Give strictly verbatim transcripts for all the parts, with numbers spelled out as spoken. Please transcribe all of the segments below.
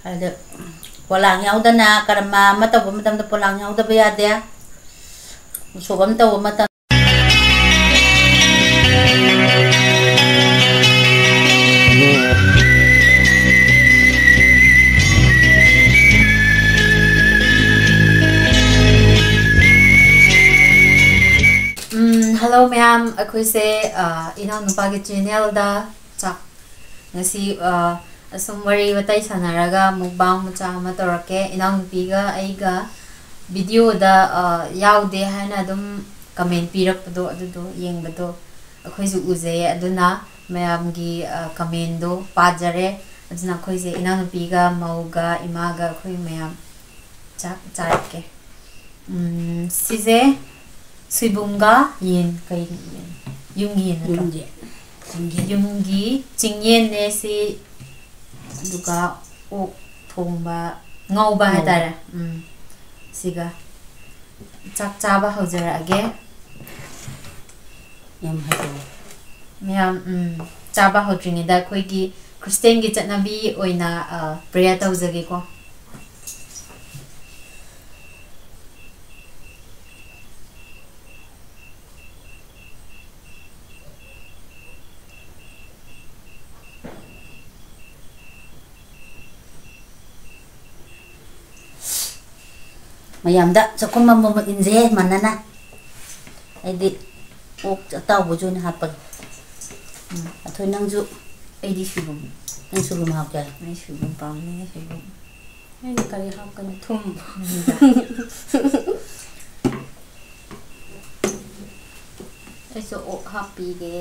ꯑꯗ ꯄꯣꯂꯥꯡ ꯌꯥꯎꯗꯅ ꯀꯔꯃ ꯑꯃ ꯇꯧꯕ ꯃꯇꯝꯗ ꯄꯣꯂꯥꯡ ꯌꯥꯎꯗꯕ ꯌꯥꯗꯦ꯫ ꯎꯁꯣꯞ ꯑꯃ ꯇꯧꯕ ꯃꯇꯝ ꯎꯝ, hello ꯃꯌꯥꯝ, ꯑꯩꯈꯣꯏꯁꯦ, ꯑ, ꯏꯅꯥꯎꯅꯨꯄꯥꯒꯤ channelꯗ ꯆꯥꯛ ꯉꯁꯤ, ꯑ, ꯑꯁꯨꯝ ꯋꯥꯔꯤ ꯋꯥꯇꯥꯏ ꯁꯥꯟꯅꯔꯒ mukbang ꯃꯆꯥ ꯑꯃ ꯇꯧꯔꯛꯀꯦ꯫ ꯏꯅꯥꯎꯅꯨꯄꯤꯒ ꯑꯩꯒ videoꯗ, ꯑ, ꯌꯥꯎꯗꯦ ꯍꯥꯏꯅ ꯑꯗꯨꯝ comment ꯄꯤꯔꯛꯄꯗꯣ, ꯑꯗꯨꯗꯣ ꯌꯦꯡꯕꯗꯣ ꯑꯩꯈꯣꯏꯁꯨ ꯎꯖꯩꯌꯦ꯫ ꯑꯗꯨꯅ ꯃꯌꯥꯝꯒꯤ, ꯑ, commentꯗꯣ ꯄꯥꯖꯔꯦ꯫ ꯑꯗꯨꯅ ꯑꯩꯈꯣꯏꯁꯦ ꯏꯅꯥꯎꯅꯨꯄꯤꯒ, ꯃꯧꯒ, ꯏꯃꯥꯒ ꯑꯩꯈꯣꯏ ꯃꯌꯥꯝ ꯆꯥꯛ ꯆꯥꯔꯛꯀꯦ꯫ ꯎꯝ, ꯁꯤꯁꯦ ꯁꯣꯏꯕꯨꯝꯒ ꯌꯦꯟ, ꯀꯩ ꯌꯦꯟ? ꯌꯨꯝꯒꯤ ꯌꯦꯟ ꯅꯠꯇ꯭ꯔꯣ? ꯌꯨꯝꯒꯤ꯫ ꯌꯨꯝꯒꯤ꯫ ꯌꯨꯝꯒꯤ ꯆꯤꯡꯌꯦꯟꯅꯦ ꯁꯤ, ꯑꯗꯨꯒ ꯑꯣꯛ ꯊꯣꯡꯕ, ꯉꯧꯕ ꯉꯧꯕ꯫ ꯍꯥꯏꯇꯥꯔꯦ꯫ ꯎꯝ, ꯁꯤꯒ ꯆꯥꯛ ꯆꯥꯕ ꯍꯧꯖꯔꯛꯑꯒꯦ꯫ ꯌꯥꯝ ꯍꯩꯕ꯫ ꯃꯌꯥꯝ, ꯎꯝ, ꯆꯥꯕ ꯍꯧꯗ꯭ꯔꯤꯉꯩꯗ ꯑꯩꯈꯣꯏꯒꯤ Christianꯒꯤ ꯆꯠꯅꯕꯤ ꯑꯣꯏꯅ, ꯑ, prayer ꯇꯧꯖꯒꯦꯀꯣ꯫ ꯃꯌꯥꯝꯗ ꯆꯥꯛꯈꯨꯝ ꯑꯃꯃꯝ ꯏꯟꯁꯦ ꯃꯥꯟꯅꯅ꯫ ꯑꯩꯗꯤ ꯑꯣꯛ ꯑꯇꯥꯎꯕꯁꯨ ꯑꯣꯏꯅ ꯍꯥꯞꯄꯒꯦ꯫ ꯎꯝ, ꯑꯊꯣꯏ, ꯅꯪꯁꯨ꯫ ꯑꯩꯗꯤ ꯁꯣꯏꯕꯨꯝ꯫ ꯅꯪ ꯁꯣꯏꯕꯨꯝ ꯍꯥꯞꯀꯦ? ꯑꯩ ꯁꯣꯏꯕꯨꯝ ꯄꯥꯝꯃꯦ, ꯁꯣꯏꯕꯨꯝ꯫ ꯑꯩꯅ ꯀꯔꯤ ꯍꯥꯞꯀꯅꯤ? ꯊꯨꯝ꯫ ꯎꯝ꯫ ꯑꯩꯁꯨ ꯑꯣꯛ ꯍꯥꯞꯄꯤꯒꯦ꯫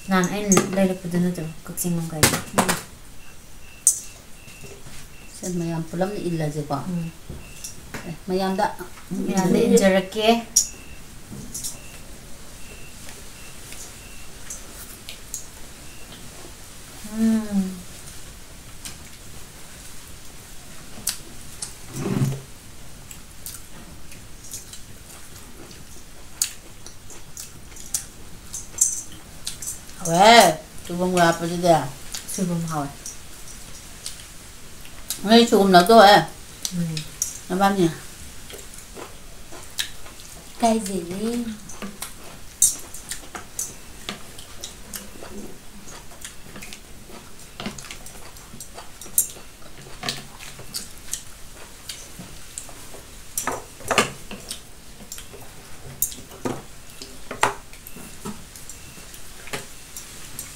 ꯅꯍꯥꯟ ꯑꯩꯅ ꯂꯩꯔꯛꯄꯗꯨ ꯅꯠꯇ꯭ꯔꯣ, ꯀꯛꯆꯤꯡ ꯂꯝꯈꯥꯏꯗ? ꯎꯝ꯫ ꯁꯦ, ꯃꯌꯥꯝ ꯄꯨꯂꯞꯅ ꯏꯜꯂꯁꯦꯀꯣ꯫ ꯎꯝ꯫ ꯑꯦ, ꯃꯌꯥꯝꯗ꯫ ꯃꯌꯥꯝꯗ ꯏꯟꯖꯔꯛꯀꯦ꯫ ꯎꯝ꯫ ꯍꯥꯎꯋꯦ, ꯁꯣꯏꯕꯨꯝꯒ ꯍꯥꯞꯄꯁꯤꯗꯤ꯫ ꯁꯣꯏꯕꯨꯝ ꯍꯥꯎꯋꯦ꯫ ꯅꯣꯏ ꯁꯣꯏꯕꯨꯝ ꯂꯧꯊꯣꯛꯑꯦ꯫ ꯎꯝ꯫ ꯅꯕꯥꯅꯤ꯫ ꯀꯥꯏꯖꯩꯌꯦ꯫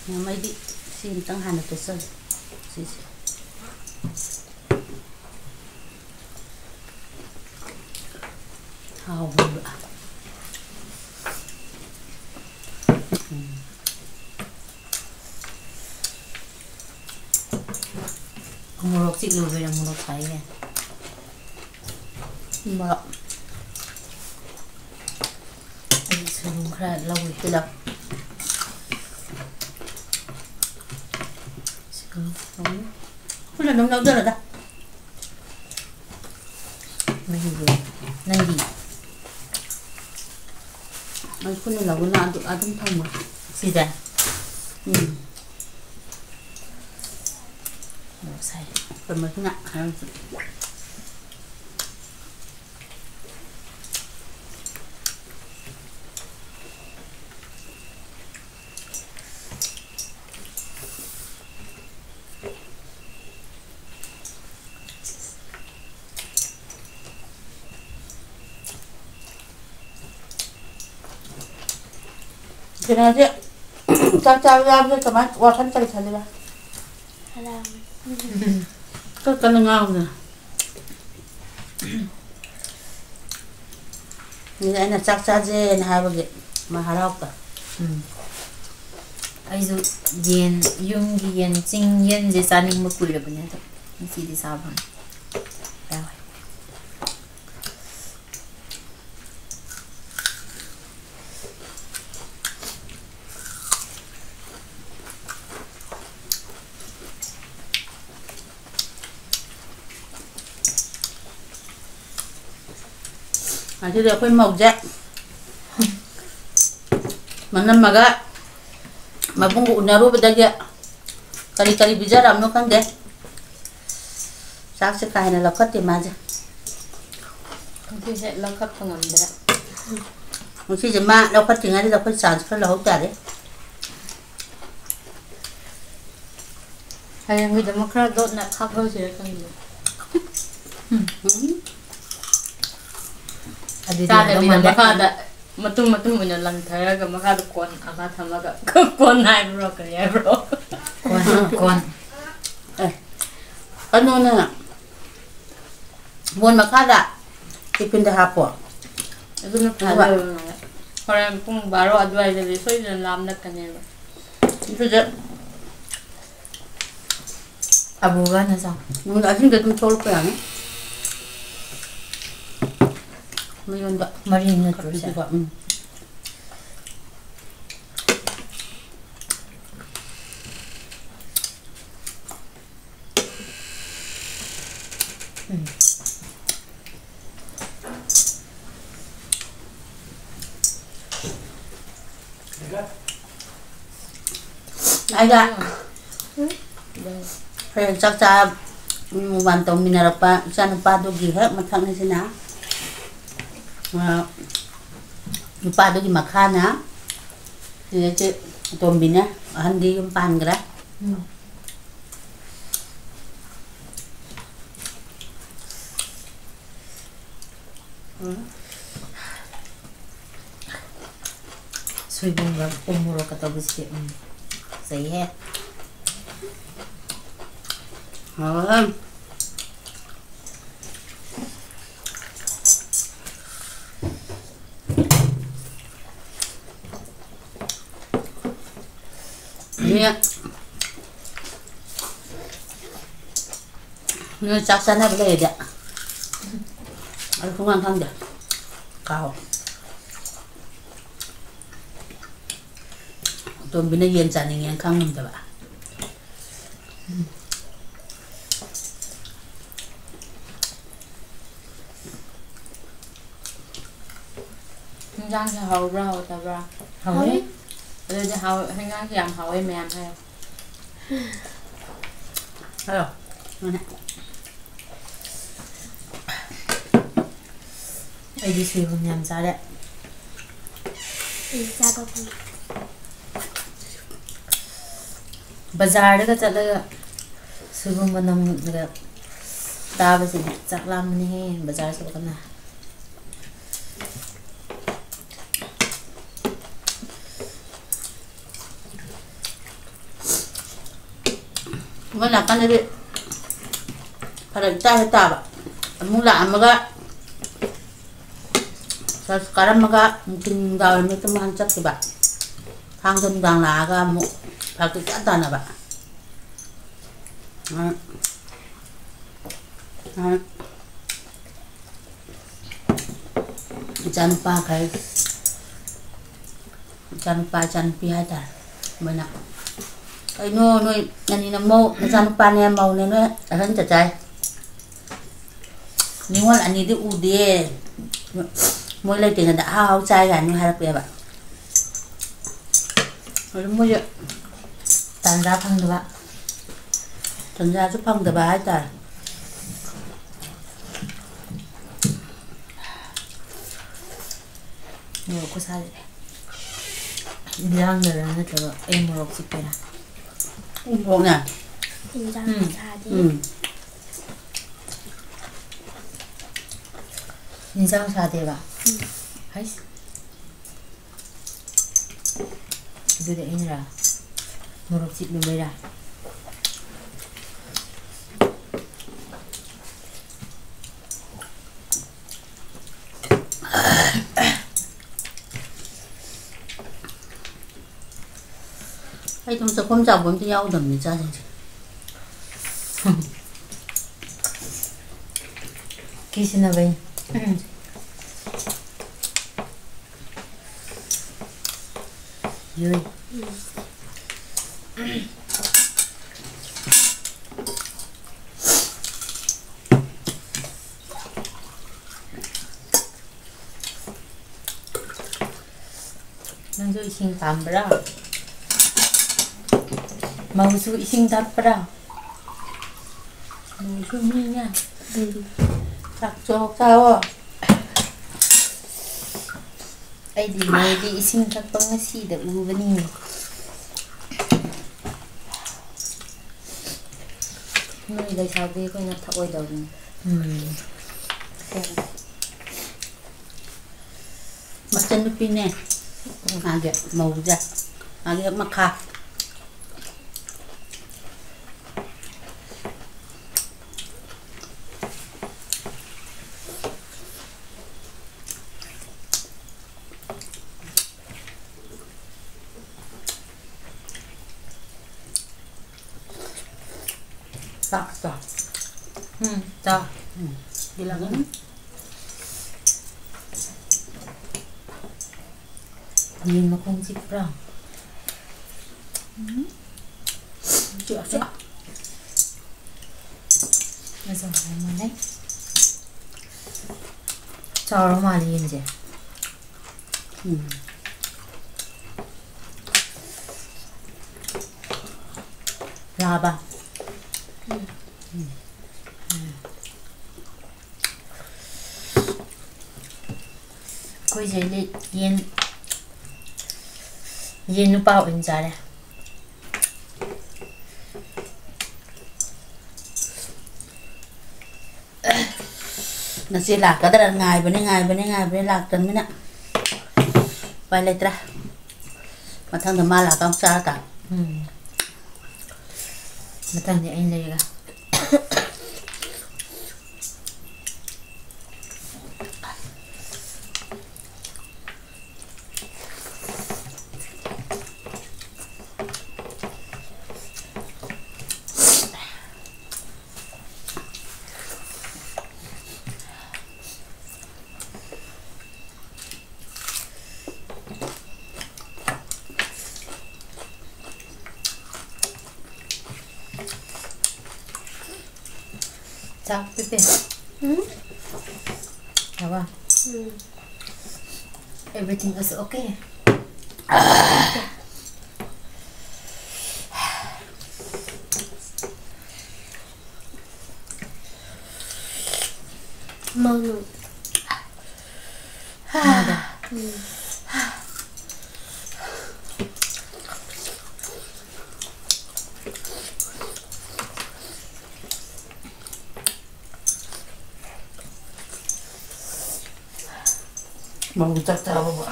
ꯃꯌꯥꯝ, ꯑꯩꯗꯤ ꯁꯤ ꯑꯃꯇꯪ ꯍꯥꯟꯅ ꯇꯣꯠꯆꯒꯦ꯫ ꯁꯤꯁꯦ꯫ ꯍꯥꯎꯕ꯭ꯔꯥ? ꯎꯝ꯫ ꯃꯣꯔꯣꯛ ꯆꯤꯛꯂꯨꯕꯩꯔꯥ ꯃꯣꯔꯣꯛ ꯁꯥꯏꯅꯦ꯫ ꯃꯣꯔꯣꯛ꯫ ꯑꯩ ꯁꯣꯏꯕꯨꯝ ꯈꯔ ꯂꯧꯏ꯫ ꯇꯤꯜꯍꯧ꯫ ꯁꯣꯏꯕꯨꯝ ꯂꯧꯏ꯫ ꯈꯨꯠꯅ ꯑꯗꯨꯝ ꯂꯧꯖꯔꯣꯗ꯫ ꯃꯍꯤꯗꯣ꯫ ꯅꯪꯗꯤ? ꯑꯩ ꯈꯨꯠꯅ ꯂꯧꯕꯅ ꯑꯗꯨ-, ꯑꯗꯨꯝ ꯊꯝꯃꯣ꯫ ꯁꯤꯁꯦ? ꯎꯝ꯫ ꯃꯣꯔꯣꯛ ꯁꯥꯏ꯫ ꯆꯥꯃꯁꯅ ꯈꯔ꯫ ꯀꯩꯅꯣꯁꯦ, ꯆꯥꯛ ꯆꯥꯕ ꯌꯥꯕꯁꯦ ꯀꯃꯥꯏ, ꯋꯥꯈꯜ ꯀꯔꯤ ꯈꯜꯂꯤꯕ? ꯍꯔꯥꯎ꯫ ꯀꯟ ꯀꯟꯅ ꯉꯥꯡꯉꯨꯗꯅ꯫ ꯑꯗꯨꯗ ꯑꯩꯅ ꯆꯥꯛ ꯆꯥꯁꯦꯅ ꯍꯥꯏꯕꯒꯤ ꯃꯥ ꯍꯔꯥꯎꯕ꯫ ꯎꯝ꯫ ꯑꯩꯁꯨ ꯌꯦꯟ, ꯌꯨꯝꯒꯤ ꯌꯦꯟ, ꯆꯤꯡ ꯌꯦꯟꯁꯦ ꯆꯥꯅꯤꯡꯕ ꯀꯨꯏꯔꯕꯅꯦ, ꯑꯗꯣ ꯉꯁꯤꯗꯤ ꯆꯥꯕ ꯐꯪꯉꯦ꯫ ꯍꯔꯥꯎꯋꯦ꯫ ꯉꯁꯤꯗꯤ ꯑꯩꯈꯣꯏ ꯃꯧꯁꯦ ꯃꯅꯝꯃꯒ ꯃꯕꯨꯡꯒ ꯎꯅꯔꯨꯕꯗꯒꯤ ꯀꯔꯤ ꯀꯔꯤ ꯄꯤꯖꯔꯛꯑꯕꯅꯣ ꯈꯪꯗꯦ꯫ ꯆꯥꯛꯁꯦ ꯀꯥ ꯍꯦꯟꯅ ꯂꯧꯈꯠꯇꯦ ꯃꯥꯁꯦ꯫ ꯉꯁꯤꯁꯦ ꯂꯧꯈꯠꯄ ꯉꯝꯗ꯭ꯔꯦ꯫ ꯉꯁꯤꯁꯦ ꯃꯥ ꯂꯧꯈꯠꯇ꯭ꯔꯤꯉꯩꯗ ꯑꯩꯈꯣꯏ ꯆꯥꯟꯁ ꯈꯔ ꯂꯧꯍꯧ ꯇꯥꯔꯦ꯫ ꯍꯌꯦꯡꯒꯤꯗꯃꯛ ꯈꯔ ꯂꯣꯠꯅ ꯈꯥꯛꯍꯧꯁꯤꯔ ꯈꯪꯗꯦ꯫ ꯎꯝ꯫ ꯑꯗꯨꯗꯤ ꯆꯥꯗꯕꯤꯗ ꯅꯣꯡꯃ ꯃꯈꯥꯗ ꯃꯇꯨꯝ ꯃꯇꯨꯝ ꯑꯣꯏꯅ ꯂꯪꯊꯔꯒ ꯃꯈꯥꯗ ꯀꯣꯟ ꯑꯃ ꯊꯝꯃꯒ ꯀꯣꯟ ꯍꯥꯏꯕ꯭ꯔꯣ ꯀꯔꯤ ꯍꯥꯏꯕ꯭ꯔꯣ? ꯀꯣꯟ, ꯀꯣꯟ꯫ ꯑꯦ, ꯀꯩꯅꯣꯅꯦ, ꯀꯣꯟ ꯃꯈꯥꯗ ꯇꯤꯐꯤꯟꯗ ꯍꯥꯞꯄꯣ꯫ ꯑꯗꯨꯅ ꯑꯗꯨꯒ ꯐꯗꯣꯏꯕ ꯃꯥꯜꯂꯦ꯫ ꯍꯣꯔꯦꯟ ꯄꯨꯡ ꯕꯥꯔꯣ ꯑꯗꯨꯋꯥꯏꯗꯗꯤ ꯁꯣꯏꯗꯅ ꯂꯥꯝꯂꯛꯀꯅꯦꯕ꯫ ꯑꯗꯨꯗ ꯑꯕꯨꯒ ꯅꯆꯥ꯫ ꯎꯝ, ꯑꯍꯤꯡꯗ ꯑꯗꯨꯝ ꯊꯣꯛꯂꯛꯄ ꯌꯥꯅꯤ꯫ ꯃꯌꯨꯝꯗ꯫ ꯃꯔꯤ ꯅꯠꯇ꯭ꯔꯣ ꯁꯦ? ꯎꯝ꯫ ꯎꯝ꯫ ꯑꯩꯒ ꯍꯌꯦꯡ ꯆꯥꯛ ꯆꯥ, ꯎꯝ, ꯃꯨꯛꯕꯥꯡ ꯇꯧꯃꯤꯟꯅꯔꯛꯄ ꯏꯆꯥꯅꯨꯄꯥꯗꯨꯒꯤ ꯍꯦꯛ ꯃꯊꯛꯅꯤꯁꯤꯅ, ꯑ, ꯅꯨꯄꯥꯗꯨꯒꯤ ꯃꯈꯥꯅ ꯁꯤꯗ ꯆꯦ ꯑꯇꯣꯝꯕꯤꯅꯦ, ꯑꯍꯟꯗꯤ ꯌꯨꯝ ꯄꯥꯟꯈ꯭ꯔꯦ꯫ ꯎꯝ꯫ ꯎꯝ꯫ ꯁꯣꯏꯕꯨꯝꯒ ꯎ ꯃꯣꯔꯣꯛꯀ ꯇꯧꯕꯁꯤꯗꯤ, ꯎꯝ, ꯐꯖꯩꯍꯦ꯫ ꯍꯥꯎꯔꯦ꯫ ꯅꯦ꯫ ꯅꯣꯏ ꯆꯥꯛ ꯆꯥꯅꯕ ꯂꯩꯔꯗꯤ꯫ ꯑꯩ ꯁꯨꯡꯈꯪ ꯈꯪꯗꯦ꯫ ꯀꯥꯎ꯫ ꯑꯇꯣꯝꯕꯤꯅ ꯌꯦꯟ ꯆꯥꯅꯤꯡꯉꯦꯅ ꯈꯪꯉꯝꯗꯕ꯫ ꯍꯤꯟꯖꯥꯡꯁꯦ ꯍꯥꯎꯕ꯭ꯔꯥ ꯍꯥꯎꯇꯕ꯭ꯔꯥ? ꯍꯥꯎꯋꯦ꯫ ꯍꯥꯎꯋꯦ꯫ ꯑꯗꯨꯗꯤ ꯍꯥꯎ-, ꯍꯤꯟꯖꯥꯡꯁꯦ ꯌꯥꯝ ꯍꯥꯎꯋꯦ ꯃꯌꯥꯝ ꯍꯥꯏꯌꯣ꯫ ꯍꯥꯏꯌꯣ꯫ ꯃꯥꯅꯦ꯫ ꯑꯩꯗꯤ ꯁꯣꯏꯕꯨꯝ ꯌꯥꯝ ꯆꯥꯔꯦ꯫ ꯑꯩ ꯆꯥꯕ ꯐꯪꯉꯦ꯫ ꯕꯖꯥꯔꯗꯒ ꯆꯠꯂꯒ ꯁꯣꯏꯕꯨꯝ ꯃꯅꯝꯒ ꯇꯥꯕꯁꯤꯗꯤ ꯆꯥꯛ ꯂꯥꯝꯕꯅꯤꯍꯦ, ꯕꯖꯥꯔ ꯆꯠꯂꯒꯅ꯫ ꯑꯩꯈꯣꯏ ꯅꯥꯀꯟꯗꯗꯤ ꯐꯔꯛ ꯏꯇꯥ ꯍꯦꯛ ꯇꯥꯕ꯫ ꯑꯃꯨꯛ ꯂꯥꯛꯑꯝꯃꯒ ꯆꯔꯆ ꯀꯥꯔꯝꯃꯒ ꯅꯨꯡꯊꯤꯜ ꯅꯨꯡꯗꯥꯡ ꯋꯥꯏꯔꯝ ꯍꯦꯛꯇ ꯃꯥꯅ ꯆꯠꯈꯤꯕ꯫ ꯊꯥꯡꯖ ꯅꯨꯡꯗꯥꯡ ꯂꯥꯛꯑꯒ ꯑꯃꯨꯛ ꯐꯔꯛ ꯏꯇꯥ ꯇꯥꯅꯕ꯫ ꯑ, ꯑ, ꯏꯆꯥꯅꯨꯄꯥꯈꯩ, ꯏꯆꯥꯅꯨꯄꯥ ꯏꯆꯥꯅꯨꯄꯤ ꯍꯥꯏꯇꯥꯔꯦ, ꯃꯣꯏꯅ, "ꯀꯩꯅꯣ ꯅꯣꯏ ꯑꯅꯤꯅ ꯃꯧ, ꯅꯆꯥꯅꯨꯄꯥꯅꯦ ꯃꯧꯅꯦ ꯅꯣꯏ ꯑꯍꯟ ꯆꯠꯆꯥꯏ? ꯅꯤꯉꯣꯜ ꯑꯅꯤꯗꯤ ꯎꯗꯦ, ꯃꯣꯏ ꯂꯩꯇ꯭ꯔꯤꯉꯩꯗ ꯑꯍꯥꯎ ꯑꯍꯥꯎ ꯆꯥꯏ" ꯀꯥꯏꯅ ꯍꯥꯏꯔꯛꯄꯦꯕ꯫ ꯑꯗꯨ ꯃꯣꯏꯁꯨ ꯇꯥꯟꯖꯥ ꯐꯪꯗꯕ, ꯇꯥꯟꯖꯥꯁꯨ ꯐꯪꯗꯕ ꯍꯥꯏꯇꯥꯔꯦ꯫ ꯃꯣꯔꯣꯛ ꯈꯨꯁꯥꯁꯦ꯫ ꯏꯟꯖꯥꯡꯗꯔ ꯅꯠꯇ꯭ꯔꯒ ꯑꯩ ꯃꯣꯔꯣꯛ ꯆꯤꯛꯄꯩꯔꯥ? ꯎ ꯃꯣꯔꯣꯛꯅꯦ꯫ ꯏꯟꯖꯥꯡ ꯎꯝ, ꯆꯥꯗꯦ꯫ ꯎꯝ꯫ ꯏꯟꯖꯥꯡ ꯆꯥꯗꯦꯕ? ꯎꯝ꯫ ꯍꯩꯁ꯫ ꯑꯗꯨꯗꯤ ꯑꯩꯅꯔꯥ? ꯃꯣꯔꯣꯛ ꯆꯤꯛꯂꯨꯕꯩꯔꯥ? ꯑꯩ ꯑꯗꯨꯝ ꯆꯥꯛꯈꯨꯝ ꯆꯥꯎꯕ ꯑꯝꯇ ꯌꯥꯎꯗꯕꯅꯤ ꯆꯥꯁꯤꯡꯁꯦ꯫ ꯀꯤꯁꯤꯟꯅꯕꯩ꯫ ꯎꯝ꯫ ꯌꯨꯏ꯫ ꯅꯪꯁꯨ ꯏꯁꯤꯡ ꯄꯥꯝꯕ꯭ꯔꯥ? ꯃꯧꯁꯨ ꯏꯁꯤꯡ ꯊꯛꯄ꯭ꯔꯥ? ꯃꯧꯁꯨ ꯃꯤꯅꯦ꯫ ꯎꯝ꯫ ꯆꯥꯛ ꯆꯣꯛ ꯆꯥꯋꯣ꯫ ꯑꯩꯗꯤ ꯃꯣꯏꯗꯤ ꯏꯁꯤꯡ ꯊꯛꯄ ꯉꯁꯤꯗ ꯎꯕꯅꯤꯅꯦ꯫ ꯅꯣꯏ ꯂꯩꯁꯥꯕꯤ ꯑꯩꯈꯣꯏꯅ ꯊꯛꯑꯣꯏꯗꯕꯅꯤ꯫ ꯎꯝ꯫ ꯃꯆꯟꯅꯨꯄꯤꯅꯦ꯫ ꯃꯥꯒꯤ ꯃꯧꯁꯦ꯫ ꯃꯥꯒꯤ ꯍꯦꯛ ꯃꯈꯥ꯫ ꯆꯥꯛ ꯆꯥ꯫ ꯎꯝ, ꯆꯥ꯫ ꯎꯝ꯫ ꯌꯦꯜꯂꯒꯅꯤ꯫ ꯌꯦꯟ ꯃꯈꯣꯡ ꯆꯤꯛꯄ꯭ꯔꯥ? ꯎꯝ꯫ ꯆꯤꯛꯑꯣ, ꯆꯤꯛꯑꯣ꯫ ꯃꯆꯥ ꯃꯆꯥ ꯃꯥꯜꯂꯦ꯫ ꯆꯥꯎꯔ ꯃꯥꯜꯂꯦ ꯌꯦꯟꯁꯦ꯫ ꯎꯝ꯫ ꯂꯥꯕ꯫ ꯎꯝ꯫ ꯎꯝ꯫ ꯑꯩꯈꯣꯏ ꯁꯤꯗꯤ ꯌꯦꯟ, ꯌꯦꯟ ꯅꯨꯄꯥ ꯑꯣꯏꯅ ꯆꯥꯔꯦ꯫ ꯅꯆꯦ ꯂꯥꯛꯀꯗ꯭ꯔꯥ ꯉꯥꯏꯕꯅꯤ, ꯉꯥꯏꯕꯅꯤ, ꯉꯥꯏꯕꯅꯤ, ꯂꯥꯛꯇꯕꯅꯤꯅ ꯎꯄꯥꯏ ꯂꯩꯇ꯭ꯔꯦ꯫ ꯃꯊꯪꯗ ꯃꯥ ꯂꯥꯛꯑꯒ ꯑꯃꯨꯛ ꯆꯥꯔ ꯇꯥ꯫ ꯎꯝ꯫ ꯃꯊꯪꯗꯤ ꯑꯩꯅ ꯂꯩꯔꯒ꯫ ꯆꯥꯛ ꯄꯤꯄꯦ꯫ ꯎꯝ꯫ ꯌꯥꯕ? ꯎꯝ꯫ Everything is okay. ꯃꯧꯅꯨ꯫ ꯃꯥꯗ꯫ ꯎꯝ꯫ ꯃꯧꯒꯤ ꯆꯥꯛ ꯆꯥꯕꯕꯨ꯫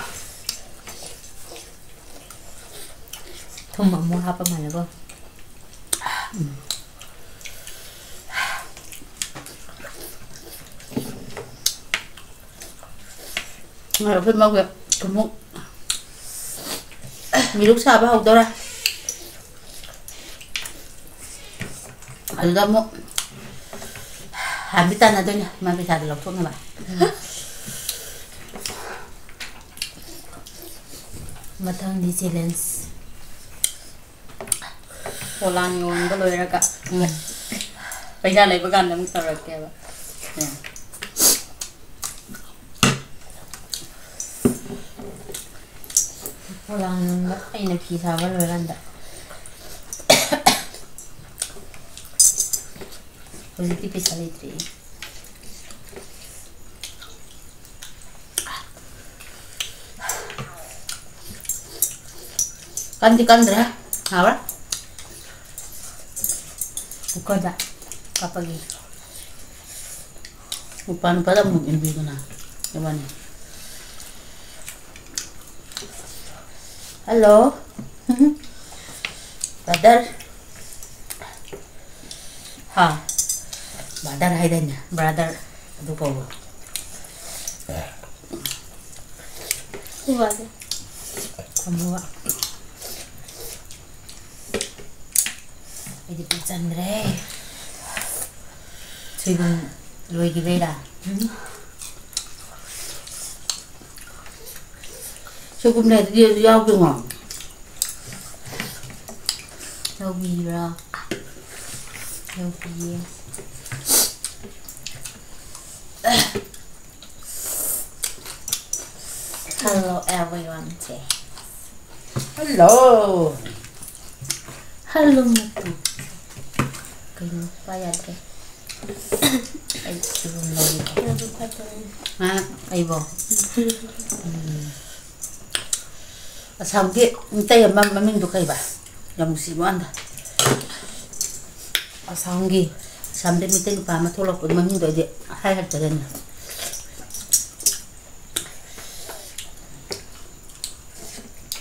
ꯊꯨꯝ ꯑꯃꯨꯛ ꯍꯥꯞꯄ ꯃꯥꯜꯂꯦꯀꯣ꯫ ꯎꯝ꯫ ꯑꯩꯈꯣꯏ ꯃꯧꯒꯤ ꯑꯃꯨꯛ ꯃꯤꯔꯨꯛ ꯁꯥꯕ ꯍꯧꯗꯣꯔꯦ꯫ ꯑꯗꯨꯗ ꯑꯃꯨꯛ ꯍꯥꯟꯕꯤ ꯇꯥꯟꯅꯗꯣꯏꯅꯦ, ꯃꯥ ꯄꯩꯁꯥꯗꯣ ꯂꯧꯊꯣꯛꯅꯕ꯫ ꯃꯊꯪꯗꯤ ꯆꯦꯂꯦꯟꯖ꯫ ꯄꯣꯂꯥꯡ ꯌꯣꯟꯕ ꯂꯣꯏꯔꯒ ꯑꯃꯨꯛ ꯄꯩꯁꯥ ꯂꯩꯕ ꯀꯥꯟꯗ ꯑꯃꯨꯛ ꯇꯧꯔꯛꯀꯦꯕ꯫ ꯄꯣꯂꯥꯡ ꯌꯣꯟꯕ ꯑꯩꯅ ꯐꯤ ꯁꯥꯕ ꯂꯣꯏꯔꯀꯥꯟꯗ꯫ ꯍꯧꯖꯤꯛꯇꯤ ꯄꯩꯁꯥ ꯂꯩꯇ꯭ꯔꯦ꯫ ꯀꯟꯗꯤ ꯀꯟꯗ꯭ꯔꯦ꯫ ꯍꯥꯎꯔꯦ꯫ ꯀꯨꯀꯔꯗ ꯀꯥꯞꯄꯒꯦ꯫ ꯅꯨꯄꯥ ꯅꯨꯄꯥꯗ ꯑꯃꯨꯛ ꯏꯟꯕꯤꯗꯅ ꯏꯕꯥꯅꯤ꯫ ꯍꯜꯂꯣ꯫ ꯕ꯭ꯔꯗꯔ꯫ ꯍꯥ꯫ ꯕ꯭ꯔꯗꯔ ꯍꯥꯏꯗꯥꯏꯅꯦ? ꯕ꯭ꯔꯗꯔ꯫ ꯑꯗꯨ ꯀꯧꯔꯣ꯫ ꯊꯝꯃꯣꯕ꯫ ꯑꯩꯗꯤ ꯄꯨꯛ ꯆꯟꯗ꯭ꯔꯦ꯫ ꯁꯣꯏꯕꯨꯝ ꯂꯣꯏꯈꯤꯕꯩꯔꯥ? ꯎꯝ꯫ ꯁꯣꯏꯕꯨꯝ ꯂꯩꯔꯗꯤ ꯑꯗꯨ ꯌꯥꯎꯗꯣꯏꯉꯣ꯫ ꯂꯧꯕꯤꯕ꯭ꯔꯥ? ꯂꯧꯕꯤꯌꯦ꯫ Hello everyone ꯁꯦ꯫ Hello꯫ Hello ꯃꯇꯨ꯫ ꯀꯩꯅꯣ ꯄꯥꯏ ꯌꯥꯗ꯭ꯔꯦ꯫ ꯑꯩ ꯁꯤꯕꯨꯝ ꯂꯧꯔꯤꯕ꯫ ꯅꯪꯁꯨ ꯐꯠꯇꯕꯅꯤ꯫ ꯍꯥ? ꯑꯩꯕꯣ? ꯎꯝ꯫ ꯑꯁꯥꯝꯒꯤ ꯃꯤꯇꯩ ꯑꯃ ꯃꯃꯤꯡꯗꯣ ꯀꯩꯕ? ꯌꯥꯝ ꯅꯨꯡꯁꯤꯕ ꯋꯥꯅꯤꯗ꯫ ꯑꯁꯥꯝꯒꯤ꯫ ꯑꯁꯥꯝꯗ ꯃꯤꯇꯩ ꯅꯨꯄꯥ ꯑꯃ ꯊꯣꯛꯂꯛꯄꯗꯣ ꯃꯃꯤꯡꯗꯣ ꯑꯩꯗꯤ ꯍꯥꯏ ꯍꯩꯇꯔꯦꯅꯦ꯫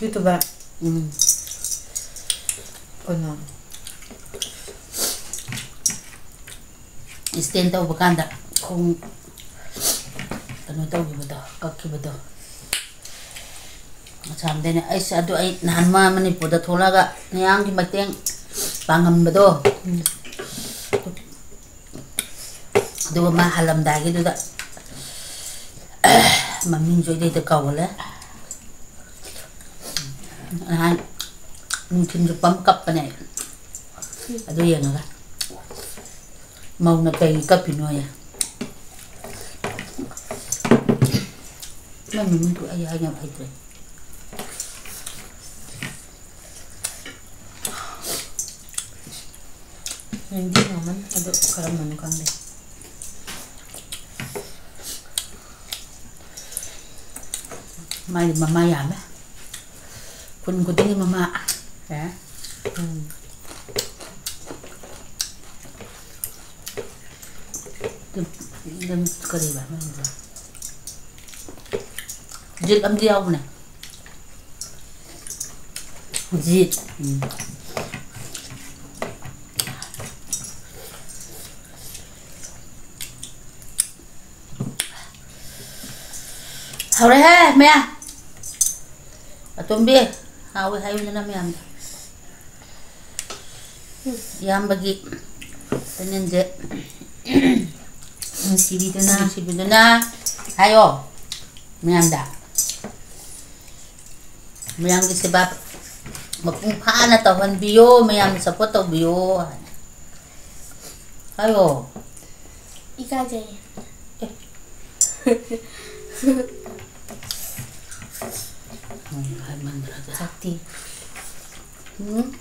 YouTuber꯫ ꯎꯝ꯫ ꯀꯩꯅꯣ? Stand ꯇꯧꯕ ꯀꯥꯟꯗ ꯈꯣꯡ ꯀꯩꯅꯣ ꯇꯧꯈꯤꯕꯗꯣ, ꯀꯛꯈꯤꯕꯗꯣ꯫ ꯑꯁꯥꯝꯗꯩꯅꯦ꯫ ꯑꯩꯁ, ꯑꯗꯨ ꯑꯩ ꯅꯍꯥꯟ ꯃꯥ ꯃꯅꯤꯄꯨꯔꯗ ꯊꯣꯛꯂꯛꯑꯒ ꯃꯌꯥꯝꯒꯤ ꯃꯇꯦꯡ ꯄꯥꯡꯉꯝꯕꯗꯣ꯫ ꯎꯝ꯫ ꯑꯗꯨꯒ ꯃꯥ ꯍꯜꯂꯝꯗꯥꯏꯒꯤꯗꯨꯗ ꯃꯃꯤꯡꯁꯨ ꯑꯩꯗꯩꯗ ꯀꯥꯎꯒꯜꯂꯦ꯫ ꯅꯍꯥꯟ ꯅꯨꯡꯊꯤꯜ ꯆꯨꯞꯄ ꯑꯃ ꯀꯞꯄꯅꯦ ꯑꯩ꯫ ꯑꯗꯨ ꯌꯦꯡꯉꯒ ꯃꯧꯅ ꯀꯩꯒꯤ ꯀꯞꯄꯤꯅꯣꯌꯦ꯫ ꯃꯥꯏ ꯃꯃꯤꯡꯗꯨ ꯑꯩ ꯍꯥꯏꯅꯕ ꯍꯩꯇ꯭ꯔꯦ꯫ ꯅꯤꯡꯗꯤ ꯅꯣꯡꯃꯟ ꯑꯗꯨ ꯀꯔꯝꯕꯅꯣ ꯈꯪꯗꯦ꯫ ꯃꯥꯏꯗꯤ ꯃꯃꯥ ꯌꯥꯝꯃꯦ꯫ ꯈꯨꯟ ꯈꯨꯗꯤꯡꯒꯤ ꯃꯃꯥ꯫ ꯑꯦ꯫ ꯎꯝ꯫ ꯑꯗꯨꯝ, ꯑꯗꯨꯝ ꯀꯔꯤꯕ ꯃꯃꯤꯡꯗꯣ? ꯖꯤꯠ ꯑꯃꯗꯤ ꯌꯥꯎꯕꯅꯦ꯫ ꯖꯤꯠ꯫ ꯎꯝ꯫ ꯍꯧꯔꯦꯍꯦ ꯃꯌꯥ꯫ ꯑꯇꯣꯝꯕꯤ, ꯍꯥꯎꯋꯦ ꯍꯥꯏꯌꯨꯗꯅ ꯃꯌꯥꯝꯗ꯫ ꯏꯌꯥꯝꯕꯒꯤ ꯆꯦꯅꯦꯜꯁꯦ ꯅꯨꯡꯁꯤꯕꯤꯗꯨꯅ꯫ ꯅꯨꯡꯁꯤꯕꯤꯗꯨꯅ ꯍꯥꯏꯌꯣ ꯃꯌꯥꯝꯗ꯫ ꯃꯌꯥꯝꯒꯤ ꯁꯦꯕꯥ ꯃꯄꯨꯡ ꯐꯥꯅ ꯇꯧꯍꯟꯕꯤꯌꯣ, ꯃꯌꯥꯝꯅ support ꯇꯧꯕꯤꯌꯣ ꯍꯥꯏꯅ ꯍꯥꯏꯌꯣ꯫ ꯏꯀꯥꯏꯖꯩꯌꯦ꯫ ꯑꯦ꯫ ꯎꯝ, ꯍꯥꯏꯃꯟꯗ꯭ꯔꯒ꯫ ꯆꯥꯛꯇꯤ꯫ ꯎꯝ꯫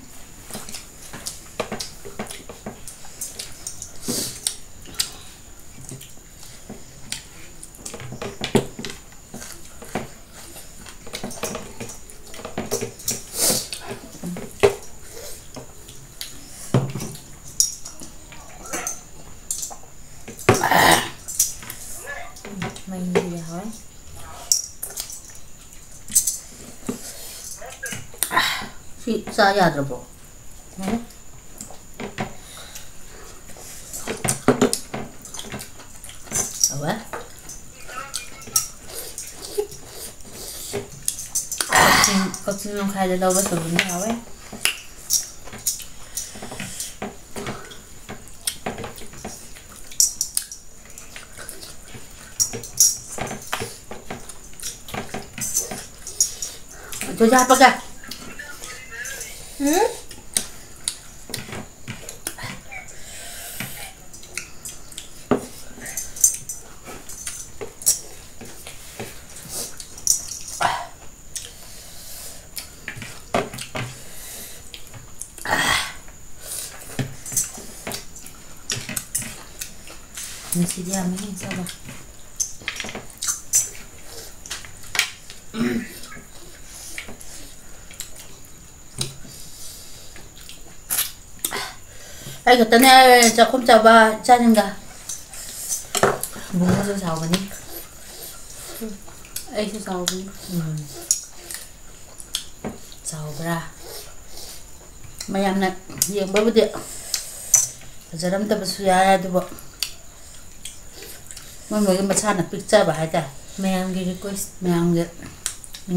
ꯃꯩꯁꯤꯗꯤ ꯍꯥꯎꯋꯦ꯫ ꯆꯥ ꯌꯥꯗ꯭ꯔꯕꯣ? ꯎꯝ꯫ ꯍꯥꯎꯋꯦ꯫ ꯀꯛꯆꯤꯡ, ꯀꯛꯆꯤꯡ ꯂꯝꯈꯥꯏꯗ ꯂꯧꯕ ꯁꯣꯏꯕꯨꯝꯗꯤ ꯍꯥꯎꯋꯦ꯫ ꯑꯗꯨꯁꯨ ꯍꯥꯞꯄꯒ꯫ ꯎꯝ? ꯉꯁꯤꯗꯤ ꯌꯥꯝ ꯃꯍꯤ ꯆꯥꯕ꯫ ꯑꯩ ꯈꯛꯇꯅꯦ ꯆꯥꯛꯈꯨꯝ ꯆꯥꯕ ꯏꯆꯥꯁꯤꯡꯒ꯫ ꯕꯨꯡꯉꯣꯁꯨ ꯆꯥꯎꯒꯅꯤ꯫ ꯑꯩꯁꯨ ꯆꯥꯎꯕꯅꯤ꯫ ꯎꯝ꯫ ꯆꯥꯎꯕ꯭ꯔꯥ? ꯃꯌꯥꯝꯅ ꯌꯦꯡꯕꯕꯨꯗꯤ ꯐꯖꯔꯝꯗꯕꯁꯨ ꯌꯥꯏ, ꯑꯗꯨꯕꯨ ꯃꯣꯏ ꯃꯣꯏꯒꯤ ꯃꯁꯥꯅ ꯄꯤꯛꯆꯕ ꯍꯥꯏꯇꯥꯔꯦ꯫ ꯃꯌꯥꯝꯒꯤ request ꯃꯌꯥꯝꯒꯤ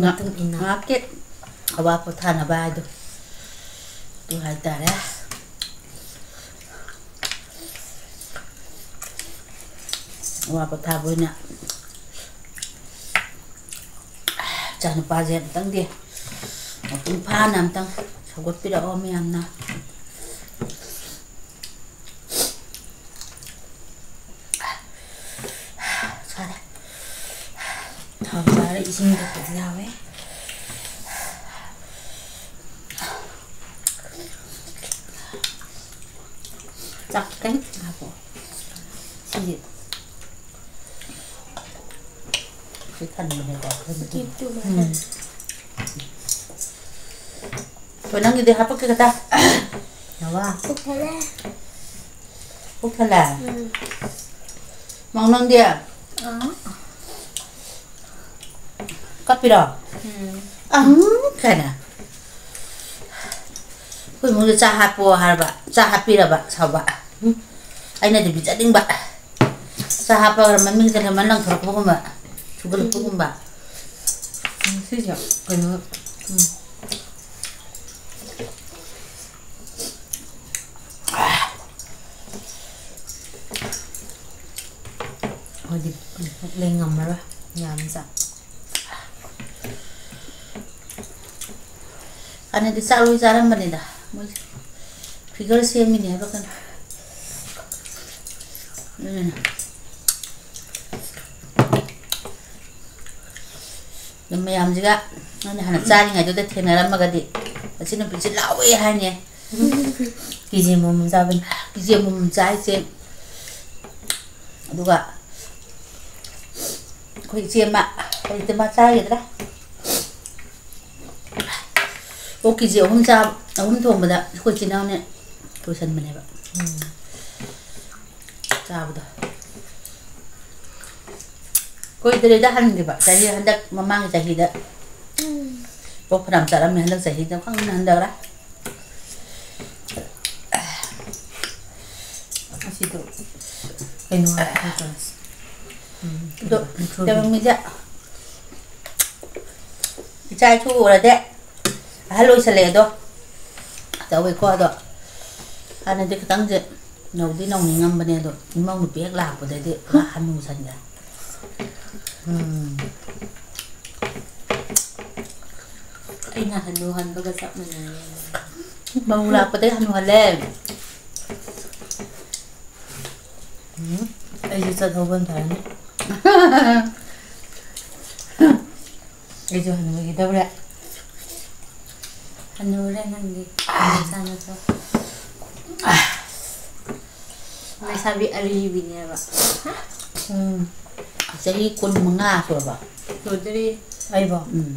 ꯃꯇꯨꯡ ꯏꯟꯅ꯫ ꯉꯥꯏꯍꯥꯛꯀꯤ ꯑꯋꯥ ꯄꯣꯊꯥꯅꯕ ꯍꯥꯏꯗꯣ ꯑꯗꯨ ꯍꯥꯏꯇꯥꯔꯦ꯫ ꯑꯋꯥ ꯄꯣꯊꯥꯕ ꯑꯣꯏꯅ ꯏꯆꯥꯅꯨꯄꯥꯁꯦ ꯑꯝꯇꯪꯗꯤ ꯃꯄꯨꯡ ꯐꯥꯅ ꯑꯝꯇꯪ ꯁꯧꯒꯠꯄꯤꯔꯛꯑꯣ ꯃꯌꯥꯝꯅ꯫ ꯁꯥꯔꯦ꯫ ꯊꯥꯎ ꯁꯥꯔꯦ, ꯏꯁꯤꯡ ꯊꯛꯄꯗꯤ ꯌꯥꯎꯋꯦ꯫ ꯆꯥꯛ ꯈꯤꯇꯪ ꯍꯥꯞꯄꯣ꯫ ꯁꯤꯁꯦ꯫ ꯁꯤ ꯊꯟꯕꯅꯦꯀꯣ꯫ ꯎꯝ꯫ ꯍꯣꯏ, ꯅꯪꯒꯤꯗꯤ ꯍꯥꯄꯛꯀꯦ ꯈꯇ꯫ ꯅꯋꯥ꯫ ꯄꯨꯛ ꯊꯜꯂꯦ꯫ ꯄꯨꯛ ꯊꯜꯂꯦ? ꯎꯝ꯫ ꯃꯧ ꯅꯪꯗꯤ? ꯑꯥ꯫ ꯀꯞꯄꯤꯔꯣ? ꯎꯝ꯫ ꯑꯍꯨꯝ ꯀꯥꯏꯅ꯫ ꯑꯩꯈꯣꯏ ꯏꯃꯨꯡꯗ ꯆꯥ ꯍꯥꯞꯄꯣ ꯍꯥꯏꯔꯕ, ꯆꯥ ꯍꯥꯞꯄꯤꯔꯕ ꯁꯥꯎꯕ꯫ ꯎꯝ꯫ ꯑꯩꯅꯗꯤ ꯄꯤꯖꯅꯤꯡꯕ꯫ ꯆꯥ ꯍꯥꯞꯄꯒ ꯃꯃꯤꯡꯁꯦ ꯂꯦꯃꯟ ꯂꯪꯊꯣꯔꯛꯄꯒꯨꯝꯕ, ꯁꯨꯒꯠꯂꯛꯄꯒꯨꯝꯕ꯫ ꯎꯝ, ꯁꯤꯁꯦ ꯀꯩꯅꯣ, ꯎꯝ꯫ ꯑꯩꯈꯣꯏꯗꯤ ꯄꯨꯛ ꯂꯦꯡ ꯉꯝꯃꯔꯣꯏ, ꯌꯥꯝ ꯆꯥ꯫ ꯍꯥꯟꯅꯗꯤ ꯆꯥꯛ ꯂꯣꯏ ꯆꯥꯔꯝꯕꯅꯤꯗ꯫ ꯃꯣꯏ figure ꯁꯦꯝꯃꯤꯅꯦ ꯍꯥꯏꯕ ꯀꯩꯅꯣ꯫ ꯎꯝ꯫ ꯑꯗꯨ ꯃꯌꯥꯝꯁꯤꯒ ꯅꯪꯅ ꯍꯥꯟꯅ ꯆꯥꯔꯤꯉꯩꯗꯨꯗ ꯊꯦꯡꯅꯔꯝꯃꯒꯗꯤ, "ꯃꯁꯤ ꯅꯨꯄꯤꯁꯤ ꯂꯥꯎꯋꯦ" ꯍꯥꯏꯅꯦ꯫ ꯀꯦꯖꯤ ꯑꯃꯃꯝ ꯆꯥꯕꯅꯤ꯫ ꯀꯦꯖꯤ ꯑꯃꯃꯝ ꯆꯥꯏꯁꯦ꯫ ꯑꯗꯨꯒ ꯑꯩꯈꯣꯏ ꯏꯆꯦ ꯑꯃ, ꯀꯔꯤ ꯏꯆꯦ ꯑꯃ ꯆꯥꯈꯤꯗ꯭ꯔꯥ? ꯑꯣ, ꯀꯦꯖꯤ ꯑꯍꯨꯝ ꯆꯥ-, ꯑꯍꯨꯝ ꯊꯣꯡꯕꯗ ꯑꯩꯈꯣꯏ ꯏꯆꯤꯟ ꯏꯅꯥꯎꯅ ꯂꯣꯏꯁꯟꯕꯅꯦꯕ꯫ ꯎꯝ꯫ ꯆꯥꯕꯗꯣ꯫ ꯀꯨꯏꯗ꯭ꯔꯤꯗ ꯍꯟꯈꯤꯕ꯫ ꯆꯍꯤ ꯍꯟꯗꯛ ꯃꯃꯥꯡꯒꯤ ꯆꯍꯤꯗ꯫ ꯎꯝ꯫ ꯑꯣꯛ ꯐꯅꯌꯥꯝ ꯆꯥꯔꯝꯃꯦ꯫ ꯍꯟꯗꯛ ꯆꯍꯤꯗ ꯈꯪꯗꯦ ꯍꯟꯊꯈ꯭ꯔꯦ꯫ ꯑꯁꯤꯗꯣ ꯀꯩꯅꯣ ꯍꯥꯏꯕ ꯅꯠꯇ꯭ꯔꯣ? ꯎꯝ, ꯑꯗꯣ ꯃꯨꯊ꯭ꯔꯨꯕꯤ꯫ ꯇꯧꯔꯝꯃꯤꯁꯦ ꯏꯆꯥ ꯏꯁꯨ ꯎꯔꯗꯤ ꯑꯍꯜ ꯑꯣꯏꯁꯜꯂꯛꯑꯦꯗꯣ꯫ ꯇꯧꯋꯦꯀꯣ꯫ ꯑꯗꯣ ꯍꯥꯟꯅꯗꯤ ꯈꯤꯇꯪꯁꯦ ꯅꯧꯗꯤ ꯅꯧꯅꯤꯡꯉꯝꯕꯅꯦ꯫ ꯑꯗꯣ ꯏꯃꯧ ꯅꯨꯄꯤ ꯍꯦꯛ ꯂꯥꯛꯄꯗꯩꯗꯤ ꯄꯨꯔꯥ ꯍꯅꯨꯁꯟꯈ꯭ꯔꯦ꯫ ꯎꯝ꯫ ꯑꯩꯅ ꯍꯅꯨ ꯍꯟꯕꯒ ꯆꯞ ꯃꯥꯟꯅꯔꯦ꯫ ꯃꯧ ꯂꯥꯛꯄꯗꯩ ꯍꯅꯨꯍꯜꯂꯦ꯫ ꯎꯝ, ꯑꯩꯁꯨ ꯆꯠꯍꯧꯕꯅ ꯐꯔꯅꯤ꯫ ꯑꯩꯁꯨ ꯍꯅꯨꯈꯤꯗꯧꯔꯦ꯫ ꯍꯅꯨꯔꯦ ꯅꯪꯗꯤ꯫ ꯅꯆꯥ ꯅꯁꯨ꯫ ꯂꯩꯁꯥꯕꯤ ꯑꯔꯤꯕꯤꯅꯦꯕ꯫ ꯎꯝ꯫ ꯆꯍꯤ ꯀꯨꯟꯃꯉꯥ ꯁꯨꯔꯕ? ꯁꯨꯗ꯭ꯔꯤ꯫ ꯑꯩꯕꯣ? ꯎꯝ꯫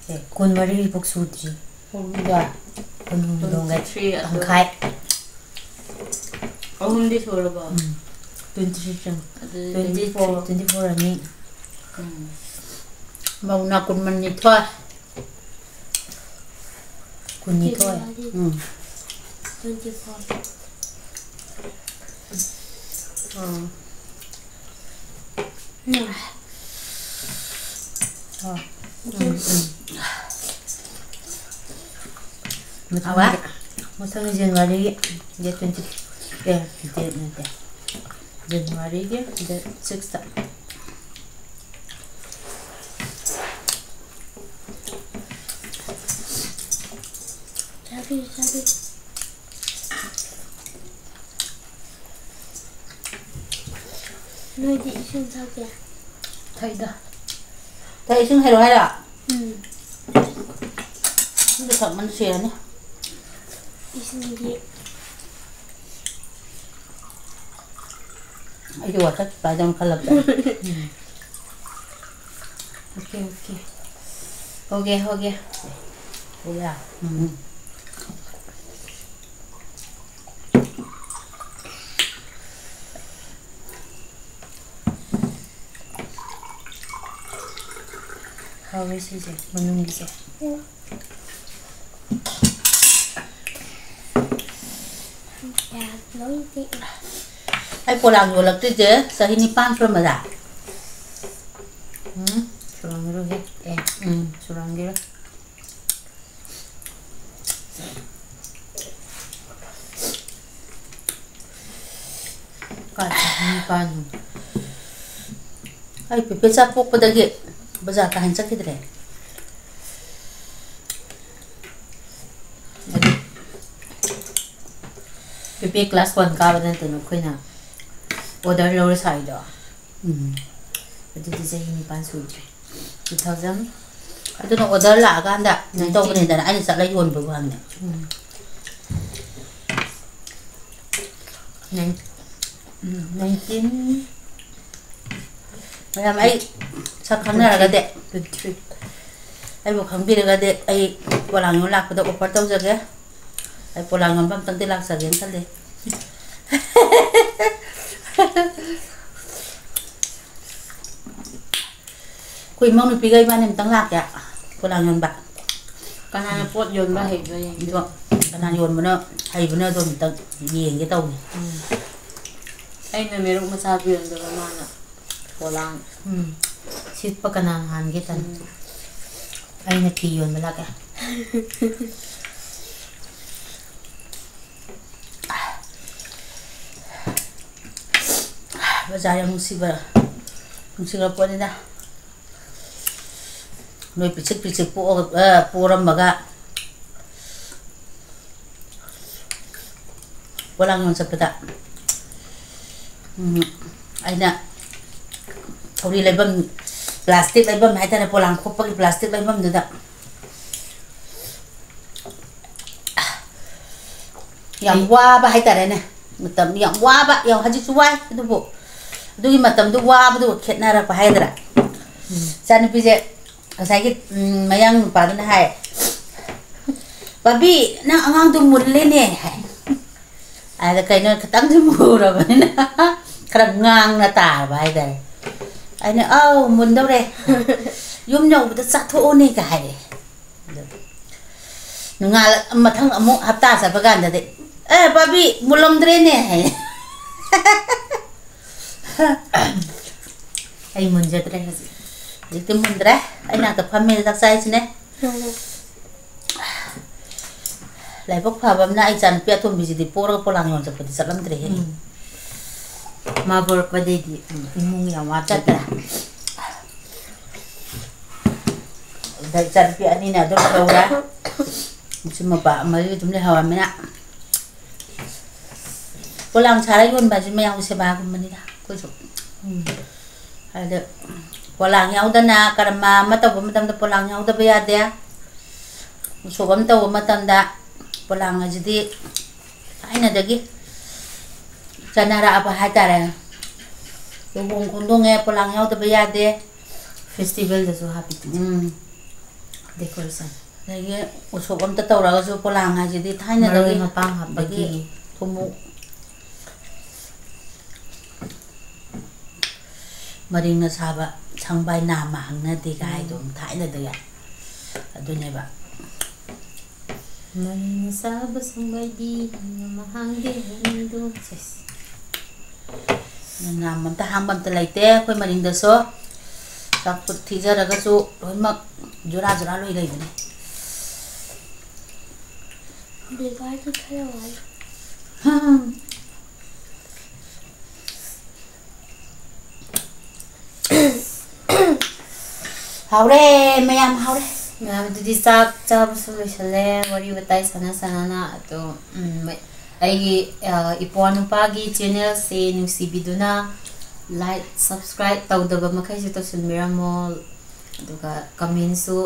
ꯑꯦ, ꯀꯨꯟꯃꯔꯤ ꯐꯥꯎ ꯁꯨꯗ꯭ꯔꯤ꯫ ꯀꯨꯟꯍꯨꯝꯗꯣꯏ꯫ ꯀꯨꯟꯍꯨꯝꯗꯣꯏ꯫ Twenty three ꯑꯗꯨ꯫ ꯇꯪꯈꯥꯏ꯫ ꯑꯍꯨꯝꯗꯤ ꯁꯨꯔꯕꯣ? ꯎꯝ꯫ Twenty three ꯆꯪ-, ꯑꯗꯨꯗꯤ twenty three, twenty four꯫ Twenty four ꯑꯅꯤ꯫ ꯎꯝ꯫ ꯃꯧꯅ ꯀꯨꯟꯅꯤꯊꯣꯏ꯫ ꯀꯨꯟꯅꯤꯊꯣꯏ꯫ ꯎꯝ꯫ Twenty four. ꯑꯥ꯫ ꯎꯝ꯫ ꯑꯥ꯫ ꯎꯝ꯫ ꯃꯊꯪꯒꯤ ꯃꯊꯪꯒꯤ ꯖꯅꯋꯥꯔꯤꯒꯤ date twenty, ꯑꯦ, date ꯅꯠꯇꯦ, ꯖꯅꯋꯥꯔꯤꯒꯤ date sixꯇ꯫ ꯆꯥꯕꯤꯌꯨ, ꯆꯥꯕꯤꯌꯨ꯫ ꯅꯣꯏꯗꯤ ꯏꯁꯤꯡ ꯊꯛꯇꯦ? ꯊꯛꯏꯗ꯫ ꯊꯛ ꯏꯁꯤꯡ ꯍꯩꯔꯛꯑꯣ ꯍꯥꯏꯔꯣ? ꯎꯝ꯫ ꯏꯁꯤꯡꯗꯣ ꯊꯛꯃꯟ ꯁꯤꯔꯅꯤ꯫ ꯏꯁꯤꯡꯗꯤ ꯑꯩꯗꯤ water supplyꯗ ꯑꯃ ꯈꯜꯂꯛꯄ꯫ OK, OK꯫ ꯍꯣꯒꯦ, ꯍꯣꯒꯦ꯫ ꯍꯣꯒꯦ꯫ ꯎꯝ꯫ ꯍꯥꯎꯋꯦ ꯁꯤꯁꯦ, ꯃꯅꯨꯡꯒꯤꯁꯦ꯫ ꯌꯥ, ꯂꯣꯏ ꯇꯦꯛꯑꯦ꯫ ꯑꯩ ꯄꯣꯂꯥꯡ ꯌꯣꯜꯂꯛꯇ꯭ꯔꯤꯁꯦ ꯆꯍꯤ ꯅꯤꯄꯥꯟ ꯁꯨꯔꯝꯃꯗ꯭ꯔꯥ? ꯎꯝ, ꯁꯨꯔꯝꯒꯤꯔꯣꯏꯍꯦ꯫ ꯑꯦ, ꯎꯝ, ꯁꯨꯔꯝꯒꯤꯔꯣꯏ꯫ ꯀꯥꯏ ꯆꯠꯈ꯭ꯔꯤꯅꯣ ꯀꯥꯏꯅꯣ? ꯑꯩ ꯄꯦꯄꯦꯆꯥ ꯄꯣꯛꯄꯗꯒꯤ ꯕꯖꯥꯔ ꯀꯥ ꯍꯦꯟꯅ ꯆꯠꯈꯤꯗ꯭ꯔꯦ꯫ ꯄꯦꯄꯦ class one ꯀꯥꯕ ꯅꯠꯇꯅ ꯑꯩꯈꯣꯏꯅ order ꯂꯧꯔ ꯁꯥꯏꯗꯣ꯫ ꯎꯝ꯫ ꯑꯗꯨꯗꯤ ꯆꯍꯤ ꯅꯤꯄꯥꯟ ꯁꯨꯗ꯭ꯔꯤ꯫ Two thousand꯫ ꯑꯗꯨꯅ order ꯂꯥꯛꯑꯀꯥꯟꯗ ꯀꯩꯅꯣ ꯇꯧꯕꯅꯤꯗꯅ, ꯑꯩꯅ ꯆꯠꯂ ꯌꯣꯟꯕꯒꯤ ꯋꯥꯅꯦ꯫ ꯎꯝ꯫ Nine-, ꯎꯝ, nineteen꯫ ꯃꯌꯥꯝ, ꯑꯩ ꯁꯛ ꯈꯪꯅꯔꯒꯗꯤ, Twenty three꯫ ꯑꯩꯕꯨ ꯈꯪꯕꯤꯔꯒꯗꯤ, ꯑꯩ ꯄꯣꯂꯥꯡ ꯌꯣꯟ ꯂꯥꯛꯄꯗ offer ꯇꯧꯖꯒꯦ꯫ ꯑꯩ ꯄꯣꯂꯥꯡ ꯌꯣꯟꯕ ꯑꯝꯇꯪꯗꯤ ꯂꯥꯛꯆꯒꯦꯅ ꯈꯜꯂꯤ꯫ ꯑꯩꯈꯣꯏ ꯏꯃꯧ ꯅꯨꯄꯤꯒ ꯏꯕꯥꯅꯤ ꯑꯝꯇꯪ ꯂꯥꯛꯀꯦ, ꯄꯣꯂꯥꯡ ꯌꯣꯟꯕ꯫ ꯀꯅꯥꯅ ꯄꯣꯠ ꯌꯣꯟꯕ ꯍꯩꯕ꯭ꯔꯥ ꯌꯦꯡꯒꯦ꯫ ꯑꯗꯣ ꯀꯅꯥ ꯌꯣꯟꯕꯅꯣ ꯍꯩꯕꯅꯣ ꯑꯗꯣ ꯑꯝꯇꯪ ꯌꯦꯡꯒꯦ ꯇꯧꯅꯤ꯫ ꯎꯝ꯫ ꯑꯩꯅ ꯃꯦꯔꯨꯛ ꯃꯆꯥ ꯄꯤꯔꯝꯗꯕ ꯃꯥꯅ ꯄꯣꯂꯥꯡ꯫ ꯎꯝ꯫ ꯁꯤꯠꯄ ꯀꯅꯥꯅ ꯍꯥꯟꯒꯦ ꯇꯟ꯫ ꯎꯝ꯫ ꯑꯩꯅ ꯐꯤ ꯌꯣꯟꯕ ꯂꯥꯛꯀꯦ꯫ ꯕꯖꯥꯔ ꯌꯥꯝ ꯅꯨꯡꯁꯤꯕ, ꯅꯨꯡꯁꯤꯈ꯭ꯔ ꯄꯣꯠꯅꯤꯗ꯫ ꯅꯣꯏ ꯄꯤꯁꯤꯛ ꯄꯤꯁꯤꯛ ꯄꯣꯛꯑꯒ, ꯑ, ꯄꯣꯔꯝꯃꯒ ꯄꯣꯂꯥꯡ ꯌꯣꯟ ꯆꯠꯄꯗ, ꯎꯝ, ꯑꯩꯅ ꯊꯧꯔꯤ ꯂꯩꯐꯝ, plastic ꯂꯩꯐꯝ ꯍꯥꯏꯇꯥꯔꯦ, ꯄꯣꯂꯥꯡ ꯈꯣꯛꯄꯒꯤ plastic ꯂꯩꯐꯝꯗꯨꯗ ꯌꯥꯝ ꯋꯥꯕ ꯍꯥꯏꯇꯥꯔꯦꯅꯦ꯫ ꯃꯇꯝ ꯌꯥꯝ ꯋꯥꯕ, ꯌꯥꯝ, ꯍꯧꯖꯤꯛꯁꯨ ꯋꯥꯏ, ꯑꯗꯨꯕꯨ ꯑꯗꯨꯒꯤ ꯃꯇꯝꯗꯨ ꯋꯥꯕꯗꯨꯒ ꯈꯦꯠꯅꯔꯛꯄ ꯍꯥꯏꯒꯗ꯭ꯔꯥ? ꯎꯝ꯫ ꯏꯆꯥꯅꯨꯄꯤꯁꯦ ꯉꯁꯥꯏꯒꯤ, ꯎꯝ, ꯃꯌꯥꯡ ꯅꯨꯄꯥꯗꯨꯅ ꯍꯥꯏ, "ꯄꯥꯕꯤ, ꯅꯪ ꯑꯉꯥꯡꯗꯣ ꯃꯨꯜꯂꯦꯅꯦ" ꯍꯥꯏ꯫ ꯑꯗ ꯀꯩꯅꯣ ꯈꯤꯇꯪꯁꯨ ꯃꯨꯔꯕꯅꯤꯅ ꯈꯔ ꯉꯥꯡꯅ ꯇꯥꯔꯕ ꯍꯥꯏꯇꯥꯔꯦ꯫ ꯑꯩꯅ, "ꯑꯧ, ꯃꯨꯟꯗꯧꯔꯦ꯫ ꯌꯨꯝ ꯌꯧꯕꯗ ꯆꯥꯊꯣꯛꯑꯣꯅꯦ"ꯀ ꯍꯥꯏꯔꯛꯑꯦ꯫ ꯑꯗꯨ ꯅꯣꯡꯉꯥꯜꯂ-, ꯃꯊꯪ ꯑꯃꯨꯛ ꯍꯞꯇꯥ ꯆꯠꯄ ꯀꯥꯟꯗꯗꯤ, "ꯑꯦ, ꯄꯥꯕꯤ, ꯃꯨꯜꯂꯝꯗ꯭ꯔꯦꯅꯦ" ꯍꯥꯏ꯫ ꯑꯩ ꯃꯨꯟꯖꯗ꯭ꯔꯦ ꯍꯧꯖꯤꯛ꯫ ꯍꯧꯖꯤꯛꯇꯤ ꯃꯨꯟꯗ꯭ꯔꯦ꯫ ꯑꯩ ꯅꯥꯛꯇ ꯐꯝꯃꯦ, ꯆꯥꯛ ꯆꯥꯏꯁꯤꯅꯦ꯫ ꯂꯥꯏꯕꯛ ꯐꯕ ꯑꯃꯅ ꯑꯩ ꯏꯆꯥꯅꯨꯄꯤ ꯑꯇꯣꯝꯕꯤꯁꯤꯗꯤ ꯄꯣꯔꯒ ꯄꯣꯂꯥꯡ ꯌꯣꯟ ꯆꯠꯄꯗꯤ ꯆꯠꯂꯝꯗ꯭ꯔꯦꯍꯦ꯫ ꯎꯝ꯫ ꯃꯥ ꯄꯣꯔꯛꯄꯗꯩꯗꯤ, ꯎꯝ, ꯏꯃꯨꯡ ꯌꯥꯝ ꯋꯥꯠꯇ꯭ꯔꯦ꯫ ꯆꯠꯇ꯭ꯔꯦ꯫ ꯑꯗ ꯏꯆꯥꯅꯨꯄꯤ ꯑꯅꯤꯅ ꯑꯗꯨꯝ ꯇꯧꯔꯦ꯫ ꯃꯆꯤꯟ ꯃꯧꯄꯥ ꯃꯔꯤ ꯑꯗꯨꯝ ꯂꯩꯍꯧꯔꯃꯤꯅ꯫ ꯄꯣꯂꯥꯡ ꯁꯥꯔ ꯌꯣꯟꯕ ꯍꯥꯏꯁꯦ ꯃꯌꯥꯝꯒꯤ ꯁꯦꯕꯥꯒꯨꯝꯕꯅꯤꯗ ꯑꯩꯈꯣꯏꯁꯨ꯫ ꯎꯝ꯫ ꯑꯗ ꯄꯣꯂꯥꯡ ꯌꯥꯎꯗꯅ ꯀꯔꯃ ꯑꯃ ꯇꯧꯕ ꯃꯇꯝꯗ ꯄꯣꯂꯥꯡ ꯌꯥꯎꯗꯕ ꯌꯥꯗꯦ꯫ ꯎꯁꯣꯞ ꯑꯃ ꯇꯧꯕ ꯃꯇꯝꯗ ꯄꯣꯂꯥꯡ ꯑꯁꯤꯗꯤ ꯊꯥꯏꯅꯗꯒꯤ ꯆꯠꯅꯔꯛꯑꯕ ꯍꯥꯏꯇꯥꯔꯦ꯫ ꯂꯨꯍꯣꯡ ꯈꯣꯡꯗꯣꯡꯉꯦ ꯄꯣꯂꯥꯡ ꯌꯥꯎꯗꯕ ꯌꯥꯗꯦ꯫ Festivalꯗꯁꯨ ꯍꯥꯞꯄꯤ꯫ ꯎꯝ꯫ Decoration꯫ ꯑꯗꯒꯤ ꯎꯁꯣꯞ ꯑꯝꯇ ꯇꯧꯔꯒꯁꯨ ꯄꯣꯂꯥꯡ ꯍꯥꯏꯁꯤꯗꯤ ꯊꯥꯏꯅꯗꯒꯤ ꯃꯔꯣꯏ ꯃꯄꯥꯡ ꯍꯥꯞꯄꯒꯤ꯫ ꯑꯗꯒꯤ ꯊꯨꯝꯃꯣꯛ ꯃꯔꯤꯡꯅ ꯁꯥꯕ ꯁꯪꯕꯥꯏ ꯅꯥꯝꯃ ꯍꯪꯅꯗꯦ ꯀꯥꯏꯗꯣ ꯎꯝ꯫ ꯊꯥꯏꯅꯗꯒꯤ ꯑꯗꯨꯅꯦꯕ꯫ ꯃꯩꯅ ꯆꯥꯕ ꯁꯨꯡꯕꯩꯗꯤ ꯃꯍꯥꯡꯗꯦ ꯍꯩꯅꯤꯗꯣ꯫ ꯁꯦꯁ꯫ ꯅꯝ ꯑꯝꯇ ꯍꯥꯡꯕ ꯑꯝꯇ ꯂꯩꯇꯦ ꯑꯩꯈꯣꯏ ꯃꯅꯤꯡꯗꯁꯨ꯫ ꯆꯝꯐꯨꯠ ꯊꯤꯖꯔꯒꯁꯨ ꯂꯣꯏꯅꯃꯛ ꯖꯨꯔꯥ ꯖꯨꯔꯥ ꯂꯣꯏ ꯂꯩꯕꯅꯦ꯫ ꯕꯦꯕꯥꯔꯗꯤ ꯈꯔ ꯋꯥꯠꯂꯤ꯫ ꯍꯝ꯫ ꯍꯥꯎꯔꯦ ꯃꯌꯥꯝ, ꯍꯥꯎꯔꯦ꯫ ꯃꯌꯥꯝ ꯑꯗꯨꯗꯤ ꯆꯥꯛ ꯆꯥꯕꯁꯨ ꯂꯣꯏꯁꯜꯂꯦ, ꯋꯥꯔꯤ ꯋꯥꯇꯥꯏ ꯁꯥꯟꯅ ꯁꯥꯟꯅꯅ꯫ ꯑꯗꯣ, ꯎꯝ, ꯑꯩꯒꯤ, ꯑ, ꯏꯄ꯭ꯋꯥ ꯅꯨꯄꯥꯒꯤ ꯆꯦꯅꯦꯜꯁꯦ ꯅꯨꯡꯁꯤꯕꯤꯗꯨꯅ ꯂꯥꯏꯛ, ꯁꯕꯁꯀ꯭ꯔꯥꯏꯕ ꯇꯧꯗꯕ ꯃꯈꯩꯁꯨ ꯇꯧꯁꯤꯟꯕꯤꯔꯝꯃꯣ, ꯑꯗꯨꯒ ꯀꯃꯦꯟꯁꯨ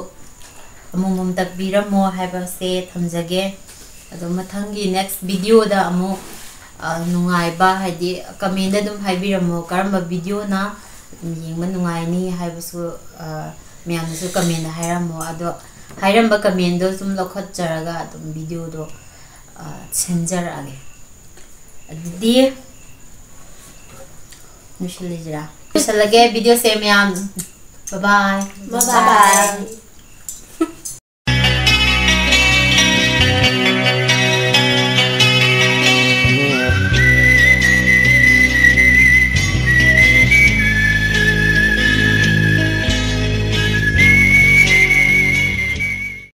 ꯑꯃꯨꯛꯃꯨꯛ ꯇꯛꯄꯤꯔꯝꯃꯣ ꯍꯥꯏꯕꯁꯦ ꯊꯝꯖꯒꯦ꯫ ꯑꯗꯣ ꯃꯊꯪꯒꯤ ꯅꯦꯛꯁ ꯚꯤꯗꯤꯑꯣꯗ ꯑꯃꯨꯛ, ꯑ, ꯅꯨꯡꯉꯥꯏꯕ, ꯍꯥꯏꯗꯤ ꯀꯃꯦꯟꯗ ꯑꯗꯨꯝ ꯍꯥꯏꯕꯤꯔꯝꯃꯣ ꯀꯔꯝꯕ ꯚꯤꯗꯤꯑꯣꯅ ꯌꯦꯡꯕ ꯅꯨꯡꯉꯥꯏꯅꯤ ꯍꯥꯏꯕꯁꯨ, ꯑ, ꯃꯌꯥꯝꯅꯁꯨ ꯀꯃꯦꯟꯗ ꯍꯥꯏꯔꯝꯃꯣ꯫ ꯑꯗꯣ ꯍꯥꯏꯔꯝꯕ ꯀꯃꯦꯟꯗꯣ ꯁꯨꯝ ꯂꯧꯈꯠꯆꯔꯒ ꯑꯗꯨꯝ ꯚꯤꯗꯤꯑꯣꯗꯣ, ꯑ, ꯁꯦꯝꯖꯔꯛꯑꯒꯦ꯫ ꯑꯗꯨꯗꯤ ꯂꯣꯏꯁꯤꯜꯂꯁꯤꯔꯥ? ꯂꯣꯏꯁꯤꯜꯂꯒꯦ ꯚꯤꯗꯤꯑꯣꯁꯦ ꯃꯌꯥꯝ꯫ Bye bye. Bye bye.